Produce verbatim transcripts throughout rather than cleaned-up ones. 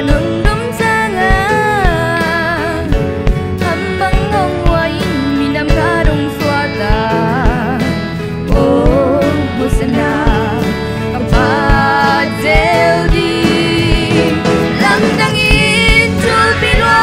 Nong dom sangin, ham bang hong huai in, minam khat hong suakta. Oh, Hosanna, ka phat zel ding. Lamdang in, thupilua,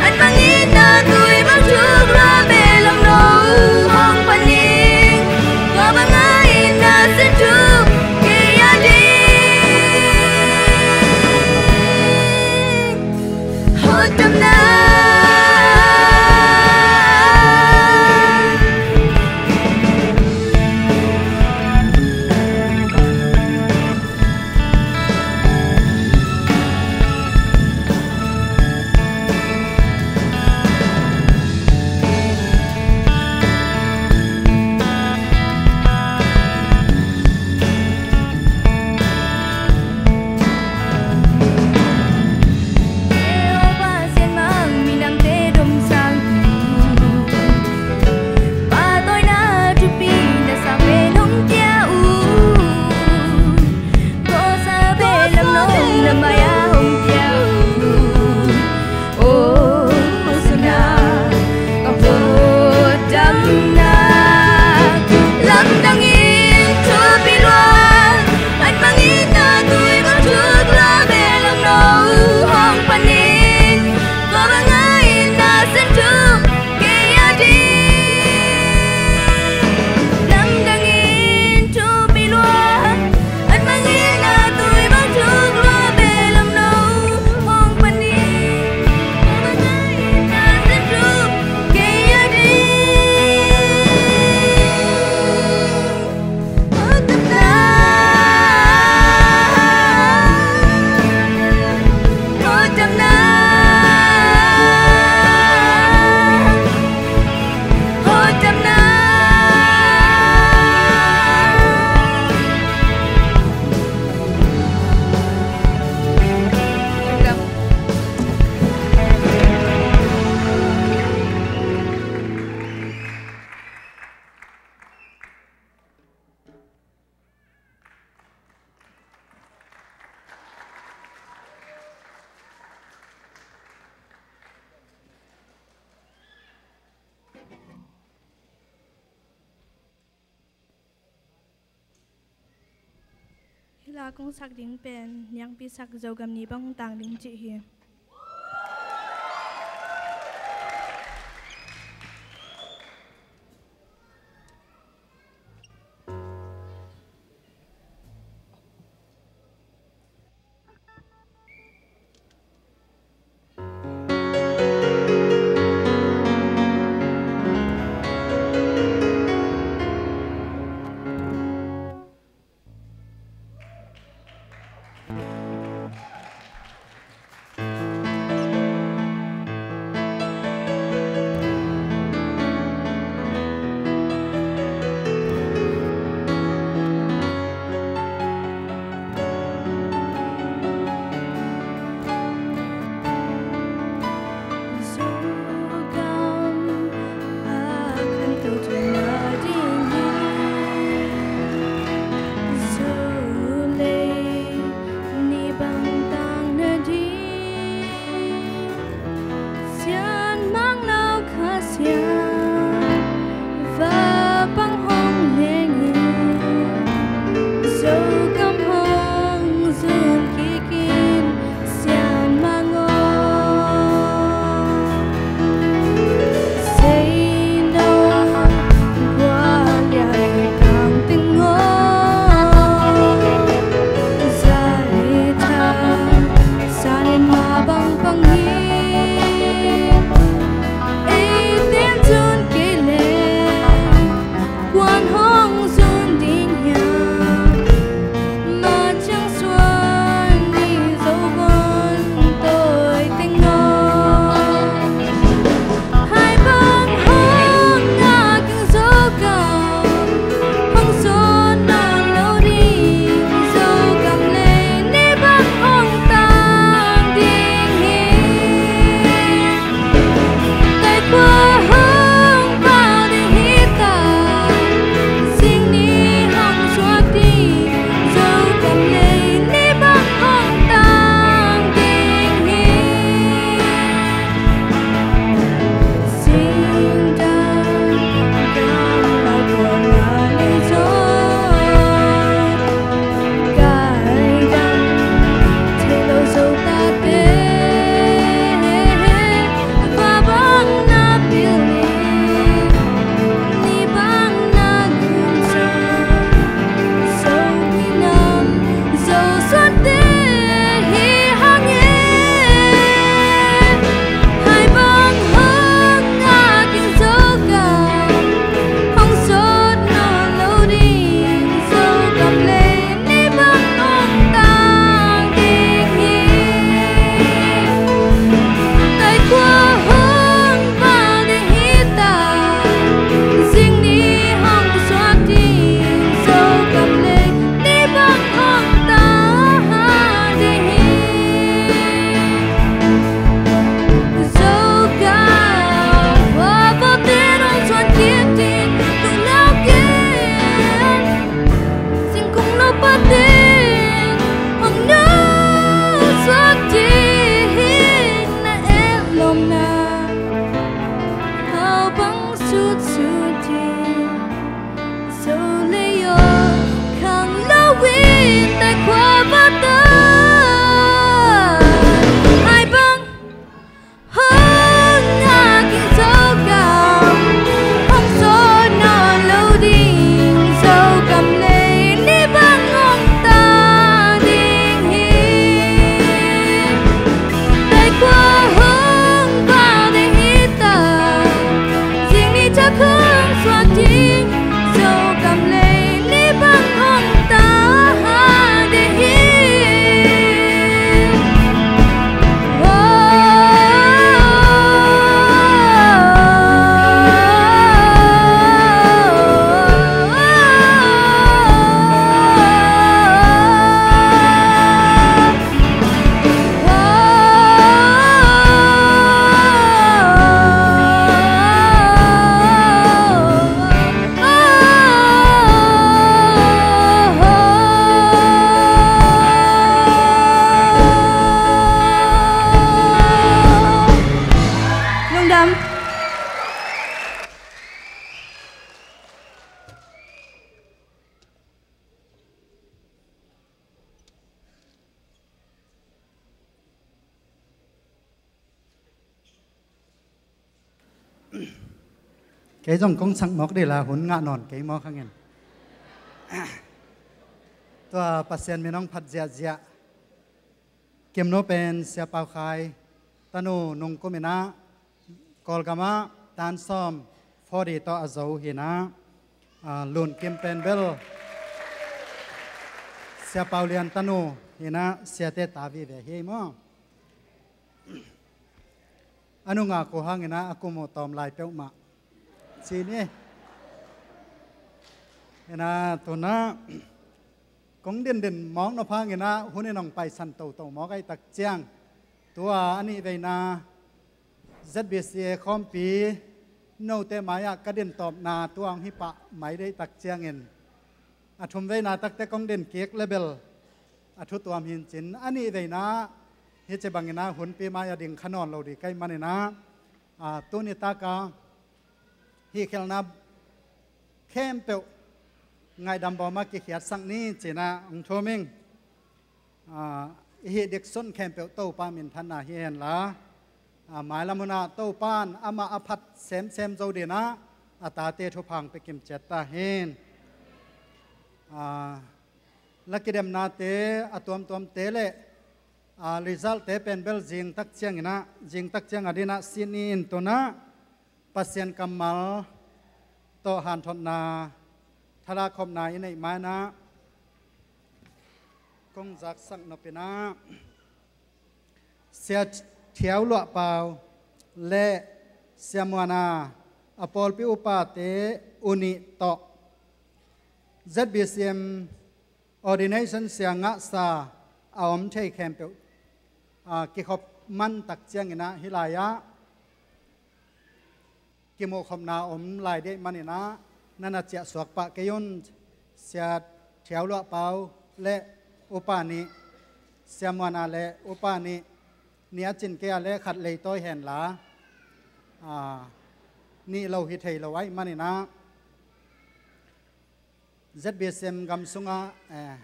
an bang in na tui bang thuk lua, belam no hong pan in. Tua bang a in na sen thuk kei a ding. Hosanna. Pasian mang minamte domsang, pahtawina thupi na sang pen hong pia un. Ko sa belam nong na mai-ah hong pia un. Oh, Hosanna, ka phat damna. Lamdang in thupilua, an bang in na tui bang thuk lua, belam no hong pan in. Tua bang a in na sen thuk kei a ding. Lamdang in thupilua, an bang in na tui bang thuk lua, belam no hong pan in. Tua bang a in na sen thuk kei a ding. Hih la kong sak ding pen Niangpi sak Zogam ni bang tang ding cih hi. Kei zong kong sak mawk dih la, hun ngah nawn kei mawk hangin. Tua Pasian min hong phat ziahziah. Kimnu pen Sia Pau Khai tanu nungkum in ah, Kawlgam ah tan sawm forty tawh a zo hi in ah, a, Lun Kim pen bel Sia Pau Lian tanu hi in ah, siate ta vive hi maw. A nungak uh hang in ah a kum uh tawm lai peuhmah ci ni. Hi in ah tu-in ah kong dindin mawk nop hang in ah hun in hong paisan toto mawk ahih tak ciang, tua a nih veina ZBCA khawmpi note mai-ah ka din tawpna tua hong hi pah mai deih tak ciangin, a thum veina takte kong din kik le bel a thu tuam hi in cin, a nih veina hih ci bang in ah hunpi mai-ah ding kha nawn lo ding ka hih man in ah, a, tuni tak a hih khelhna khempeuh ngaihdam bawm ah kikhiatsak ni ci in ah hong thum ing. A, i hih dik sun khempeuh Topa minthanna hi hen la, a, mailam hun ah Topa in amah a phat semsem zo ding in ah a tate thupha hong pia kim ciat ta hen. A, la kidemnate a tuamtuamte le, a, resultte pen bel zing tak ciang in ah, zing tak ciang a ding in ah sit ni in, tu-in ah Pasian kammal tawh hanthotna, thalak khopna i neih mai-in ah kong zaksak nop in ah, Sia Thiau Luah Pau le Sia Muan A, a pawlpi upate uh nih tawh ZBCM ordination sia ngahsa a om thei khempeuh, a, kikhop man tak ciang in ah hih lai-ah kimuhkhopna om lai ding ahih man in ah, na na ciahsuak pah kei un. Sia Thiau Luah Pau le upa nih, Sia Muan A le upa nih, nih a cin kei a le khat leitawi hen la, a, nih lo hi thei lo ahih man in ah, ZBCM gam sungah, eh,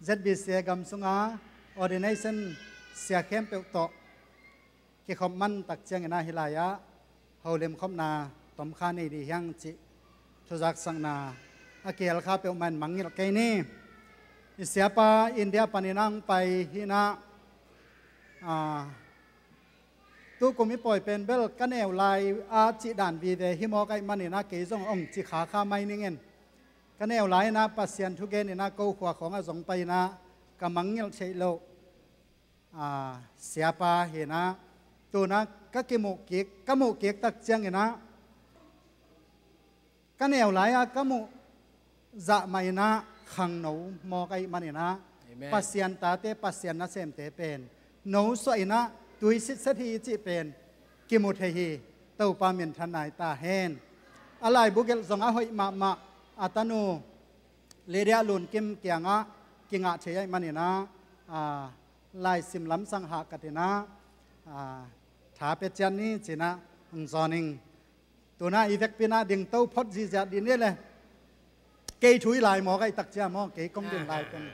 ZBCA gam sungah ordination sia khempeuh tawh kikhop man tak ciang in ah hih lai-ah holim khopna tomkha nei ding hi hang cih thuzaksakna a kihel kha peuhmah in mangngilh kei ni. I siapa India panin ah hong pai hi in ah, a, tukum i pawi pen bel ka neu lai a cih dan vive hi mawk ahih man in ah kei zong hong ci kha kha mai ning in. Ka neu lai in ah Pasian thu gen in ah ko khua khawng ah zong pai in ah ka mangngilh theih loh, a, siapa hi in ah, tu-in ah ka kimuh kik, ka muh kik tak ciang in ah, ka neu lai-a ka muh zah mah in ah khangno mawk ahih man in ah, Amen. Pasian tate, Pasian nasemte pen no suah in ah tui sitset hi cih pen kimu thei hi. Topa minthanna hi ta hen. A laibu gelh zong a hoih mahmah, a tanu Lydia Lun Kim kiangah kingah thei ahih man in ah, a, laisim lamsang hahkat in ah, a, tha pia ciat ni ci in ah hong zawn ing. Tu-in ah i vekpi in ah dingto phot ziahziah ding ni le. Kei thu hi lai mawk ahih tak ciang maw, kei kong din lai pen.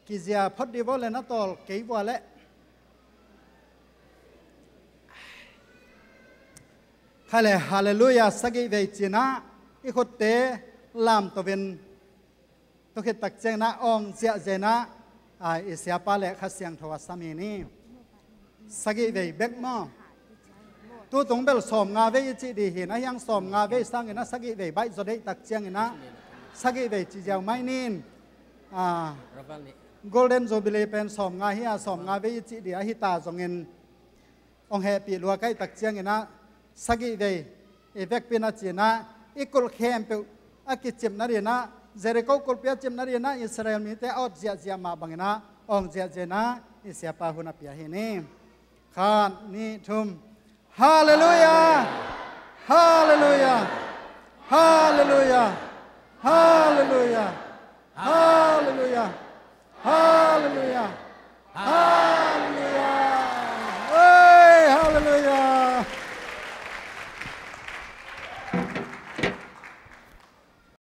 Kizia phot ding vua le na tawl kei vua leh. Khai le, halleluiah, sagih vei ci in ah i khutte lamto in, tu khit tak ciang in ah awng ziahziah in ah, a, i siapa le Kha Siangtho a sam hi ni. Sagih vei bek maw? Tutung bel sawmnga vei i cih ding hi in ah, hiang sawmnga vei sang in ah sagih vei baih zaw deih tak ciang in ah sagih vei ci ziau mai ning. A, Golden Jubilee pen sawmnga hi a, sawmnga vei i cih ding ahi ta zongin, hong hehpih lua ka hih tak ciang in ah sagih vei i vekpi in ah ci in ah, i kulh khempeuh a kicip nading in ah, Jericho kulhpi a cip nading in ah Israel mite a awt ziahziah mah bang in ah awng ziahziah in ah i siapa hun a pia hi ni. Khat, nih, thum. Halleluiah! Halleluiah! Halleluiah! Halleluiah! Halleluiah! Halleluiah!